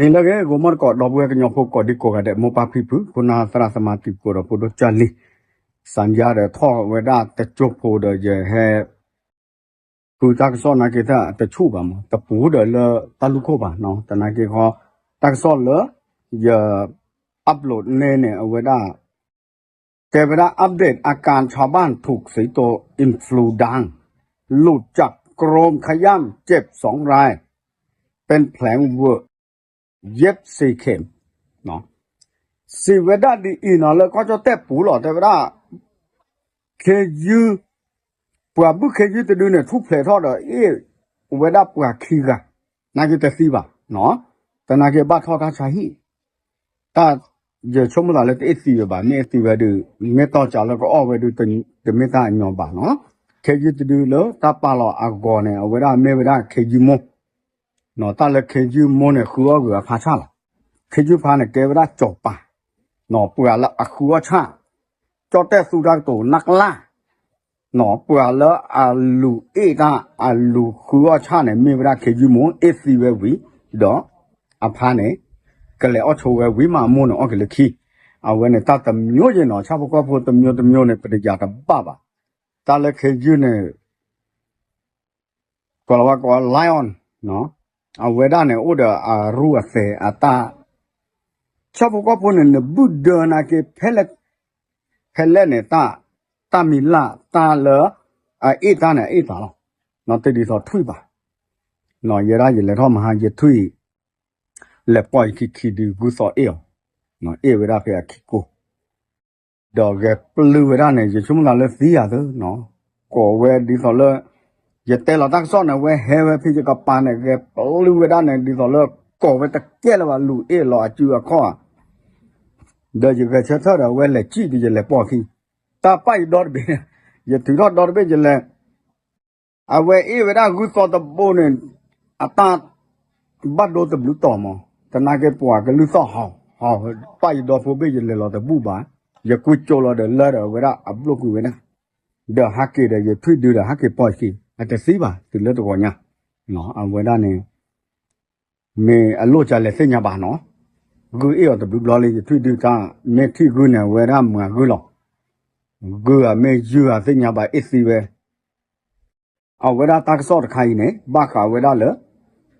မ့ၢ်လၢဂ့ၤ ဂီၤမီတကိး ဒီပုၢ်ဝဲၢ်ကညီဖိကိးဒံကိးဂၤဒဲး မိၢ်ပၢ်ဖံဖု ဖိနၢ်သရၣ်သမါတံၤသကိးဒီးဖိဒိၣ်ကၢ်လံၤ စံယါဒီးထီၣ်ဝဲဒၣ်တကၠိဖိဒီးယဟဲ ဃုတၢ်ကစီၣ်နာ်က့တၢ်တဆူၣ်ဘၣ်မး တပူၤဒီးလၢတၢ်လူၢ်ခိၣ်ဘၣ်နီၤ သနာ်က့ဃီ တၢ်ကစီၣ်လၢ ယ upload န့ၣ်န့ၣ် အဝဲဒၣ် တဲဝဲဒၣ် update อาการชาวบ้านถูกสิงโตอินทรูดัง หลุดจากกรงขย่ำเจ็บสองราย เป็นแผลเวอะ เย็บสี่เข็ม စံးဝဲဒၣ်ဒ်အံၤနီၤ လၢကီၢ်ကၠီၣ်တဲၣ်ပူၤလီၤ တဲဝဲဒၣ် ခ့ယုၢ် ပှၤဘုၣ်ခ့ယုၢ်တဒုန့ၣ် ထူၣ်ဖျဲးထီၣ်ဒီးအ့ၣ်ဝဲဒၣ်ပှၤခံဂၤ နာ်က့တသံဘၣ်နီၤ သနာ်က့ဘၣ်ထီၣ်တၢ်ဆါဟံၣ် တၢ် ယဆိကမိၣ်သးလၢတအ့ၣ်သံဝဲဘၣ် မ့ၢ်အ့ၣ်သံဝဲဒုး မ့ၢ်တီၢ်စးလၢကအီၣ်ဝဲဒုး တမ့ၢ်တၢ်အညီဘၣ်နီၤ ခ့ယုၢ်တဒုလၢတၢ်ပာ်လီၤအဂီၢ်န့ၣ် အဝဲဒၣ်မ့ၢ်ဝဲဒၣ်ခ့ယုၢ်မိၢ် တၢ်လၢခ့ယုၢ်မိၢ်န့ၣ် ဃုအီၣ်ဂုာ်အဖါဆၣ်လီၤ ခ့ယုၢ်ဖါန့ၣ် ကဲဝဲဒၣ်စီၤပၤ ပှၤလၢအဃုအီၣ်ဆၣ် ကၠီၣ်တဲၣ်သူတၢ်ကတိၤနၢ်ကျါ ပှၤလၢအလူၤအ့ၣ်တၢ် အလူၤဃုအီၣ်ဆၣ်န့ၣ် မ့ၢ်ဝဲဒၣ်ခ့ယုၢ်မိၢ် အ့ၣ်သံဝဲဝံၤ ဒီးအဖါန့ၣ် ကလဲၤအီၣ်ဆိဝဲဝံၤမး အမိၢ်န့ၣ်အီၣ်က့ၤလၢခံ အဝဲန့ၣ်တၢ်တမျိုးယဲနီၤ ဆၣ်ဖိကီၢ်ဖိတမျိုးတမျိုးန့ၣ် ပတယၤတဘၣ်ဘၣ် တၢ်လၢခ့ယုၢ်န့ၣ် ကိးလီၤဝဲကိး lion အဝဲဒၣ်န့ၣ်အိၣ်ဒီးအရူအသဲးအတၢ် ဆၣ်ဖိကီၢ်ဖိန့ၣ် နဘုၣ်ဒၢနာ်က့ ဖဲလဲၣ် ဖဲလဲၣ်န့ၣ် တၢ် တၢ်မံၤလၢ်တၢ်လၢ အအ့ၣ်တၢ်န့ၣ် အအ့ၣ်သးလီၤ. တဒ်သိးထွံၣ်ဘၣ်. ယဲဒၣ်ယလဲၤထီၣ်မဟါ ယထွံၣ် လဲၤပိာ်ယခံခံဒု ဂုၢ်သီအ့ၣ်အီၤ, အ့ၣ်ဝဲဒၣ်ဖဲအခံကိၢ် ဒီးဂဲၤပျုၢ်ဝဲဒၣ်န့ၣ် ယဆိကမိၣ်သးလၢသံယၤသၢနီၤ, ကိးဝဲဒ်သိးလၢ ယတဲလီၤတၢ်ကစီၣ်န့ၣ် ဝဲဟဲဝဲဖဲယကပၤန့ၣ် ဂဲၤပျုၢ်ဝဲဒၣ်န့ၣ် ဒ်သိးလၢ ကိးဝဲတကဲလၢၤဘၣ် လူၤအ့ၣ်လီၤအစုအခီၣ်ဧါ, ဒီးယဂဲၤဆၢထၢၣ်ဒီး အဝဲလဲၤစံၣ်ဒီး ယလဲၤပိာ်အခံ, တၢ်ပာ်ယဒီတဘ့ၣ်, ယထုးထီၣ်ဒီတဘ့ၣ် ယလဲၤ အဝဲအ့ၣ်ဝဲဒၣ်ဂုၢ်သီတဘိန့ၣ် အတၢ်ဘၣ်ဒိတဘျုးတီၤမး, သနာ်က့ပှၤကလုၢ်သီၣ်ဟီၣ်ဟီၣ် ပာ်ယဒီဖိဘ့ၣ် ယလဲၤလီၤတဘူၣ်ဘၣ်, ယကွံာ်ကၠိလီၤဒီးလၢဒီး အဝဲဒၣ်အဘျိၣ်ကွံာ်ဝဲဒၣ်, ဒီးဟးက့ၤဒီး ယထွံၣ်ဒုဒီး ဟးက့ၤပိာ်ယခံ, အတသံဘၣ် တုၤလၢတဂီၤညါ, အဝဲဒၣ်န့ၣ် မ့ၢ်အလိၣ်ကလဲၤသ့ၣ်ညါဘၣ်နီၤ, ဂုၢ်အ့ၣ်အီၤတဘျုးဘျီလံ ယထွံၣ်ဒုတၢ်, မ့ၢ်ထံၣ်ဂုၢ်န့ၣ် အဝဲဒၣ်မၤဂုၢ်လီၤ, ဂုၢ်ဧါမ့ၢ်ယုၢ်ဧါသ့ၣ်ညါဘၣ် အ့ၣ်သံဝဲ အဝဲဒၣ်တၢ်ကစီၣ်တခါအံၤန့ၣ် ဘၣ်ဃးဝဲဒၣ်လၢ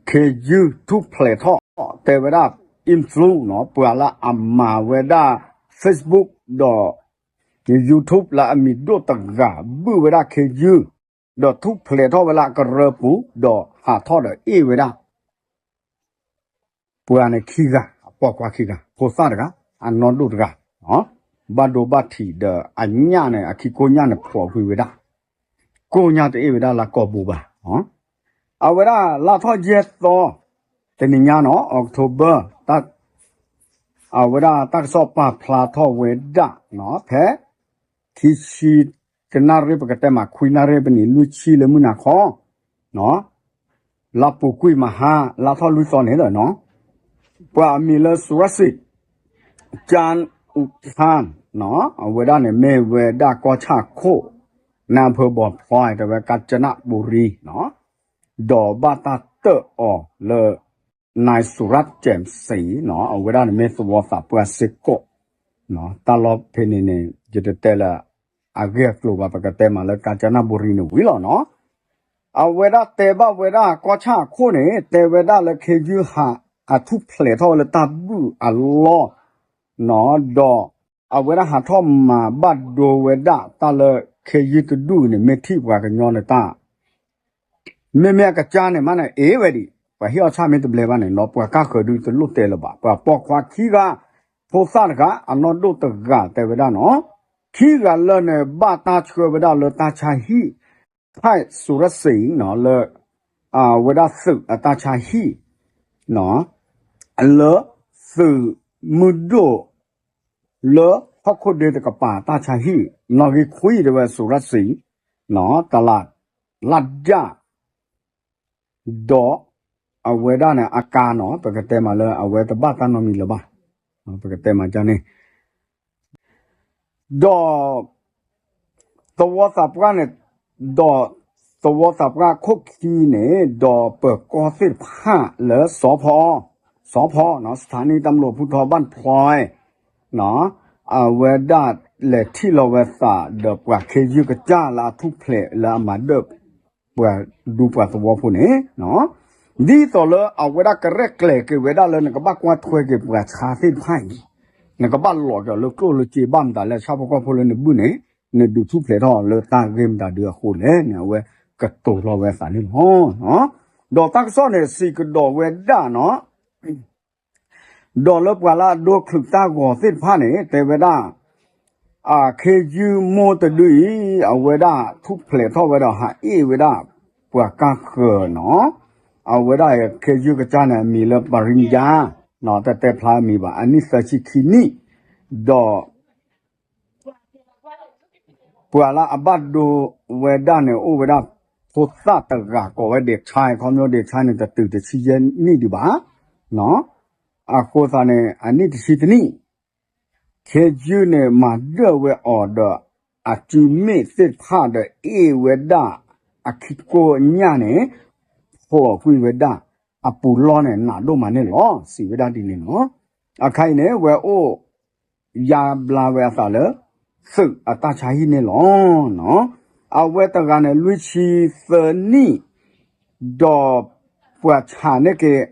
ခ့ယုၢ်ထူၣ်ဖျဲးထီၣ် တဲဝဲဒၣ် influ နီၤ, ပှၤလၢအမၤဝဲဒၣ် Facebook ဒီး YouTube လၢအမံၤဒိၣ်တဂၤ ဘုၣ်ဝဲဒၣ်ခ့ယုၢ်, ဒီးထူၣ်ဖျဲးထီၣ်ဝဲလၢအကရၢပူၤ ဒီးဟးထီၣ်ဒီးအ့ၣ်ဝဲဒၣ် ပှၤန့ၣ်ခံဂၤ, အပိာ်ခွါခံဂၤ, ဖိသၣ်တဂၤ, အနီၢ်ဒိၣ်တဂၤ, ဘၣ်ဒိဘၣ်ထံးဒီးအညၣ်န့ၣ် အခံကိညၣ်န့ၣ် ဖှီၣ်ကွံာ်ဝဲဒၣ်, ကိညၣ်တအ့ၣ်ဝဲဒၣ်လၢကိာ်ပူၤဘၣ်. အဝဲဒၣ်လါထီၣ်ယဲၢ်သီ, တနံၤညါနီၤ October တၢ်, အဝဲဒၣ်တၢ်ကစီၣ်ပာ်ဖျါထီၣ်ဝဲဒၣ်, ဖဲ ခံဆံတနၣ်ရံၣ် ပကတဲမး ခွံနၣ်ရံၣ် ပနံၤလွံၢ်ဆံလၢမုၢ်နၤခီ လါပူၤကွံာ်မဟါ လါထီၣ်လွံၢ်သီန့ၣ်လီၤနီၤ, ပှၤအမံၤလၢ Suraj Singh Chauhan အဝဲဒၣ်န့ၣ် မ့ၢ်ဝဲဒၣ်ကီၢ်ဆၣ်ခိၣ် နၢ်ဖၢဘီၣ်ဖျီ တဲဝဲ ကၣ်ကနၣ်ဘူရံ ဒီးဘၣ်တၢ်တၢၣ်အီၤလၢ နၢၤစူရၣ်ကၠဲးစံ အဝဲဒၣ်န့ၣ်မ့ၢ်သဝီသးပှၢ်စ့ၢ်ကီး, တၢ်လီၢ်ဖဲန့ၣ်န့ၣ် ယတတဲလၢအဂ့ၢ်အကျိၤဘၣ် ပကတဲမးလၢ ကၣ်ကနၣ်ဘူရံန့ၣ်ဝံၤလီၤနီၤ, အဝဲဒၣ်တဲဘၣ်ဝဲဒၣ်ကီၢ်ဆၣ်အခိၣ်န့ၣ် တဲဝဲဒၣ်လၢခ့ယုၢ်ဟးအထူၣ်ဖျဲးထီၣ်ဝဲလၢတၢ်ဘုၣ်အလီၢ် ဒီးအဝဲဒၣ်ဟးထီၣ်မၤဘၣ်ဒိဝဲဒၣ်တၢ်လၢခ့ယုၢ်တဒူၣ်န့ၣ် မ့ၢ်ထံၣ်ပှၤကညီန့ၣ်တၢ် မ့မ့ၢ်အကစၢ်န့ၣ်မးန့ၣ် အ့ၣ်ဝဲဒံး ပှၤဟ့ၣ်အီၤဆၣ်မ့ၢ်တဘျဲဘၣ်န့ၣ် ဒီးပှၤကၢ်ဃၢၤဒုတလိၣ်တဲလၢၤဘၣ် ပှၤပိာ်ခွါခံဂၤ ဖိသၣ်တဂၤ အနီၢ်ဒိၣ်တဂၤ တဲဝဲဒၣ်နီၤ ခံဂၤလၢာ်န့ၣ် ဘၣ်တၢ်ဆှၢဝဲဒၣ်လၢတၢ်ဆါဟံၣ် ဖဲးစူရစ့ၣ်နီၤ လၢ အဝဲဒၣ်သုးအတၢ်ဆါဟံၣ် လၢသုးမုၢ်ဒိၣ် လၢဟီၣ်ခိၣ်ဒ့တကပၤတၢ်ဆါဟံၣ် နီၣ်ဂံၢ်ခွံတဲဝဲစူရစ့ၣ် တလးလၢ်ဒၣ် ဒီးအဝဲဒၣ်န့ၣ်အကါနီၤ ပကတဲမးလၢအဝဲတဘၣ်တၢ်နီတမံၤလၢၤဘၣ် ပကတဲမးဒ်န့ၣ် ဒီး သဝီသးပှၢ်န့ၣ် ဒီးသဝီသးပှၢ်ခိၣ်ခံန့ၣ် ဒီးပၢၤကီၢ်သ့ၣ်တဖၣ်လၢစီၤဖီအီၤ စီၤဖီ စထၣ်နံၣ်တၢ်မလိၣ်ဖူထီဘၣ်ဖျီ အဝဲဒၣ်လဲၤထံၣ်လီၤဝဲသးဒီးပှၤခ့ယုၢ်ကစၢ်လၢအထူၣ်ဖျဲးလၢအမၤဒၢၣ် ပှၤဒူပှၤသဝီဖိန့ၣ်, ဒ်သိးလၢအဝဲဒၣ်ကရဲၣ်ကျဲၤက့ၤဝဲဒၣ်လၢနကဘၣ်ကွၢ်ထွဲက့ၤပှၤဆါသ့ၣ်တဖၣ်အံၤ, နကဘၣ်လီၤက့ၤလၢကျိၣ်လၢစ့ဘၣ်မတၤလဲၣ် ဆၣ်ဖိကီၢ်ဖိလၢနဘုၣ်န့ၣ်, နဒုးထူၣ်ဖျဲးထီၣ်လၢတၢ်ဂ့ၢ်မတၤဒုအဃိလဲၣ်န့ၣ် အဝဲကတိၤလီၤဝဲသးန့ၣ်လီၤ. ဒီးတၢ်ကစီၣ်န့ၣ် စံးကဒီးဝဲဒၣ်နီၤ ဒီးလၢပှၤလၢအဒိချုးတၢ်ဂီၤသ့ၣ်တဖၣ်န့ၣ် တဲဝဲဒၣ်, အခ့ယုၢ်မိၢ်တဒုအံၤ အဝဲဒၣ်ထူၣ်ဖျဲးထီၣ်ဝဲဒီးဟးအ့ၣ်ဝဲဒၣ် ပှၤကါဃၢၤနီၤ, အဝဲဒၣ်ခ့ယုၢ်ကစၢ်န့ၣ် အမံၤလၢပၤရံယါ, တတဲဖျါအမံၤဘၣ် အနံၣ်သၢဆံခံနံၣ်, ဒီး ပှၤလၢအဘၣ်ဒိဝဲဒၣ်န့ၣ် အိၣ်ဝဲဒၣ်ဖိသၣ်တဂၤကိးဝဲဒၣ် ဒ့ၣ်ဆါ ခီဖျိဒ့ၣ်ဆါန့ၣ် တတုၤတဆံယဲၢ်နံၣ်ဒံးဘၣ်, အဃိသတးန့ၣ် အနံၣ်တဆံတနံၣ်, ခ့ယုၢ်န့ၣ် မၤဒၢၣ်ဝဲအီၤဒီး အစုမ့ၣ်သ့ၣ်တဖၣ်ဒီးအ့ၣ်ဝဲဒၣ် အခံကိညၣ်န့ၣ် ဖျိးကွံာ်ဝဲဒၣ် အပူၤလီၢ်န့ၣ် နးဒိၣ်မးန့ၣ်လီၤ စံးဝဲဒၣ်ဒ်န့ၣ်လီၤ. အခါအံၤန့ၣ် ဝဲအိၣ် ယါဘျါဝဲအသးလၢ သုးအတၢ်ဆါဟံၣ်န့ၣ်လီၤ. အဝဲတဂၤန့ၣ် လွံၢ်ဆံသၢနံၣ်, ဒီးပှၤဆါန့ၢ်က့ၤ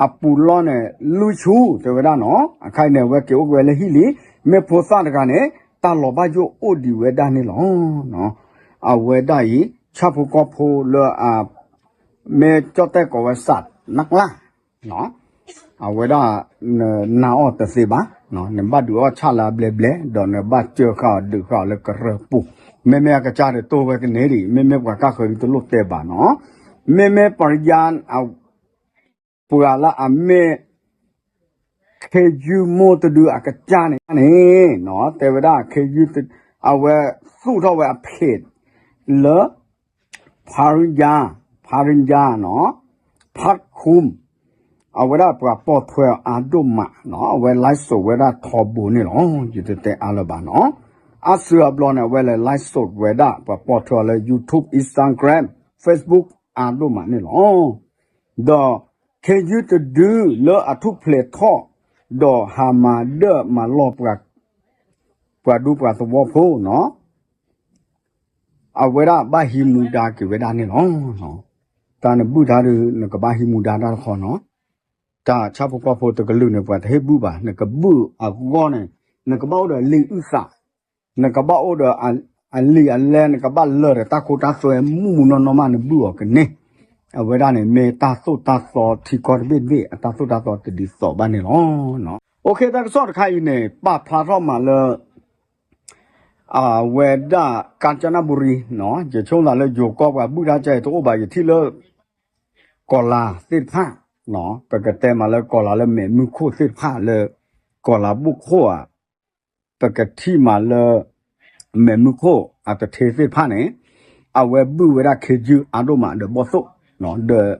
အပူၤလီၢ်န့ၣ် လွံၢ်ဆူ တဲဝဲဒၣ်နီၤ. အခါအံၤန့ၣ် အဝဲက့ၤအိၣ်က့ၤဝဲလၢဟံၣ်လံ, မ့ၢ်ဖိသၣ်တဂၤန့ၣ် တၢ်လီၤဘၣ်ယိၣ်အိၣ်ဒံးဝဲဒၣ်န့ၣ်လီၤ. အဝဲဒၣ်အံၤ ဆၣ်ဖိကီၢ်ဖိလၢအ မ့ၢ်ကၠီၣ်တဲၣ်ကိးဝဲစးနကျၢ် အဝဲဒၣ် နနာ်အီၤတသ့ဘၣ်, နဘၣ်ဒုးအီၣ်ဆၣ်လၢအဘျဲဘျဲ, ဒီးနဘၣ်စၢဃာ်အီၤဒုးဃာ်အီၤလၢကရၢၢ်ပူၤ, မ့မ့ၢ်အကစၢ်ဒီးတိၢ်ဝဲကန့ၢ်ဒံး, မ့မ့ၢ်ပှၤကၢ်ဃၢၤဒုးတလိၣ်တဲဘၣ်နီၤ, မ့မ့ၢ်ပရံယါ ပှၤလၢအမ့ၢ် ခ့ယုၢ်မိၢ်တဒုအကစၢ်န့ၣ်န့ၣ် တဲဝဲဒၣ်ခ့ယုၢ် အဝဲသူၣ်ထီၣ်ဝဲအဖျဲး လၢ ဖါရံယါ, ဖါရံယါနီၤ, ဖးခူမ်, အဝဲဒၣ်ပှၤပိာ်ထွဲအီၤအါဒိၣ်မးနီၤ, အဝဲ live ဝဲဒၣ်ထီဘိန့ၣ်လီၤ. ယတတဲအါလၢၤဘၣ်နီၤ, အါစုအဘျီန့ၣ် အဝဲလဲၤ live ဝဲဒၣ် ပှၤပိာ်ထွဲအီၤလၢ YouTube, Instagram, Facebook အါဒိၣ်မးန့ၣ်လီၤ. ဒီးခ့ယုၢ်တဒုလၢအထူၣ်ဖျဲးထီၣ် ဒီးဟးမၤဒၢၣ်မၤလီၢ် ပှၤဒူပှၤသဝီဖိနီၤ, အဝဲဒၣ်ဘၣ်ဟံးမူဒါက့ၤဝဲဒၣ်န့ၣ်လီၤ. တၢ်နဘုၣ်တၢ်ဒုး နကဘၣ်ဟံးမူဒါတၢ်တခီနီၤ, တၢ်ဆၣ်ဖိကီၢ်ဖိတကလုာ်န့ၣ် ပှၤတဟ့ၣ်ဘုၣ်ဘၣ်, နကဘုၣ်အဂီၢ်န့ၣ် နကဘၣ်အိၣ်ဒီးလံာ်အုၣ်သး, နကဘၣ်အိၣ်ဒီးအလံာ်အလဲ, နကဘၣ်လၢာ်ဒီးတၢ်ခိတၢ်သွဲမုၢ်မုၢ်နီၢ်နီၢ်မး နဘုၣ်အီၤကန့ၢ်, အဝဲဒၣ်န့ၣ် မ့ၢ်တၢ်သိၣ်တၢ်သီထံကီၢ်တဘ့ၣ်တဘ့ၣ် အတၢ်သိၣ်တၢ်သီတဒ်သိးဘၣ်န့ၣ်လီၤ. အိၣ်ခ့ တၢ်ကစီၣ်တခါအံၤန့ၣ် ပာ်ဖျါထီၣ်မးလၢ အဝဲဒၣ် ကၣ်စနၣ်ဘူရံ ယဆိကမိၣ်သးလၢယိၤကီၢ်ပှၤဘုၣ်တၢ်ကဲအံၤတအိၣ်ဘၣ် ယထံၣ်လၢ ကီၤလၤသ့ၣ်တဖၣ်, ပကတဲမးလၢကီၤလၤလၢမဲာ်မုၢ်ခိၣ်သ့ၣ်တဖၣ်လၢ ကီၤလၤဘိၣ်ခိၣ်ဧါ, ပကထံၣ်မးလၢ မဲာ်မုၢ်ခိၣ်အတထ့သ့ၣ်တဖၣ်န့ၣ် အဝဲဘုၣ်ဝဲဒၣ်ခ့ယုၢ်အါဒိၣ်မးဒီးဘီၣ်သိၣ်, ဒီး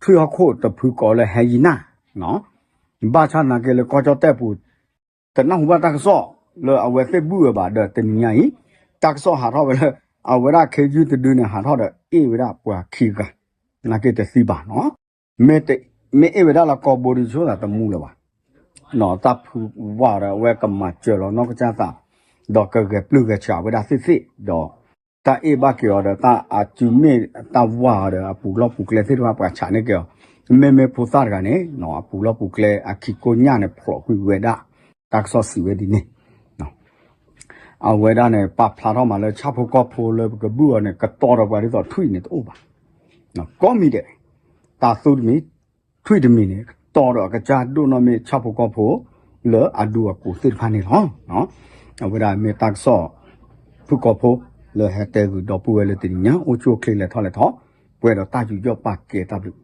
ထွံၣ်ဟီၣ်ခိၣ်တဖုကိးလၢဟဲယံနၢ်, ဘၣ်ဆၣ်သနာ်က့လၢကီၢ်ကၠီၣ်တဲၣ်ပူၤ တနၢ်ဟူဘၣ်တၢ်ကစီၣ်လၢအဝဲသ့ၣ်ဘုၣ်ဝဲဘၣ်ဒီးတနံၤညါအံၤ, တၢ်ကစီၣ်ဟးထီၣ်ဝဲလၢ အဝဲဒၣ်ခ့ယုၢ်တဒုန့ၣ် ဟးထီၣ်ဒီးအ့ၣ်ဝဲဒၣ်ပှၤခံဂၤ, နာ်က့တသံဘၣ်နီၤ, မ့ၢ်အ့ၣ်ဝဲဒၣ်လၢကီၢ်ဘိဒ်ဆိသးတမူလၢၤဘၣ်, တၢ်ဖုဝါဒီးအဝဲကမၤစၢၤလီၤနီၢ်ကစၢ်သး, ဒီးကဂဲၤပျုၢ်ဂဲၤဆှးဝဲဒၣ်သ့ၣ်သ့ၣ်, ဒီး တၢ်အ့ၣ်ဘၣ်က့ၤအီၤဒီးတၢ်အစုမ့ၣ်တၢ်ဝါအီၤဒီးအပူၤလီၢ်ပူၤကျဲသ့ၣ်တဖၣ်ပှၤဆးန့ၢ်က့ၤအီၤ, မ့မ့ၢ်ဖိသၣ်တဂၤန့ၣ် အပူၤလီၢ်ပူၤကျဲအခံကိညၣ်န့ၣ် ဖျိးကွံာ်ဝဲဒၣ်, တၢ်ကစီၣ်စံးဝဲဒ်န့ၣ် အဝဲဒၣ်န့ၣ် ပာ်ဖျါထီၣ်မးလၢဆၣ်ဖိကီၢ်ဖိလၢပကဘုၣ်အီၤန့ၣ် ကတီၤဒီးပှၤဒ်သိးထွံၣ်န့ၣ်တအိၣ်ဘၣ်, ကိးမံၤဒဲး, တၢ်သူတမံၤ, ထွံၣ်တမံၤန့ၣ် ကတီၤဒီးအကစၢ်ဒိၣ်နီၢ်မ့ၢ်ဆၣ်ဖိကီၢ်ဖိ လၢအဒူအကိးသ့ၣ်တဖၣ်န့ၣ်လီၤ. အဝဲဒၣ်မ့ၢ်တၢ်ကစီၣ် ဖုၣ်ကိာ်ဖိ လၢဟဲတဲဂုာ်ဒီပုၢ်ဝဲၢ်လၢတနံၤညါ အိၣ်ဆူၣ်အိၣ်ချ့လဲၤထီၣ်လဲၤထီၣ် ပှဲၤဒီးတၢ်ယူးယီၣ်ပာ်ကဲတၢ်ဘျုး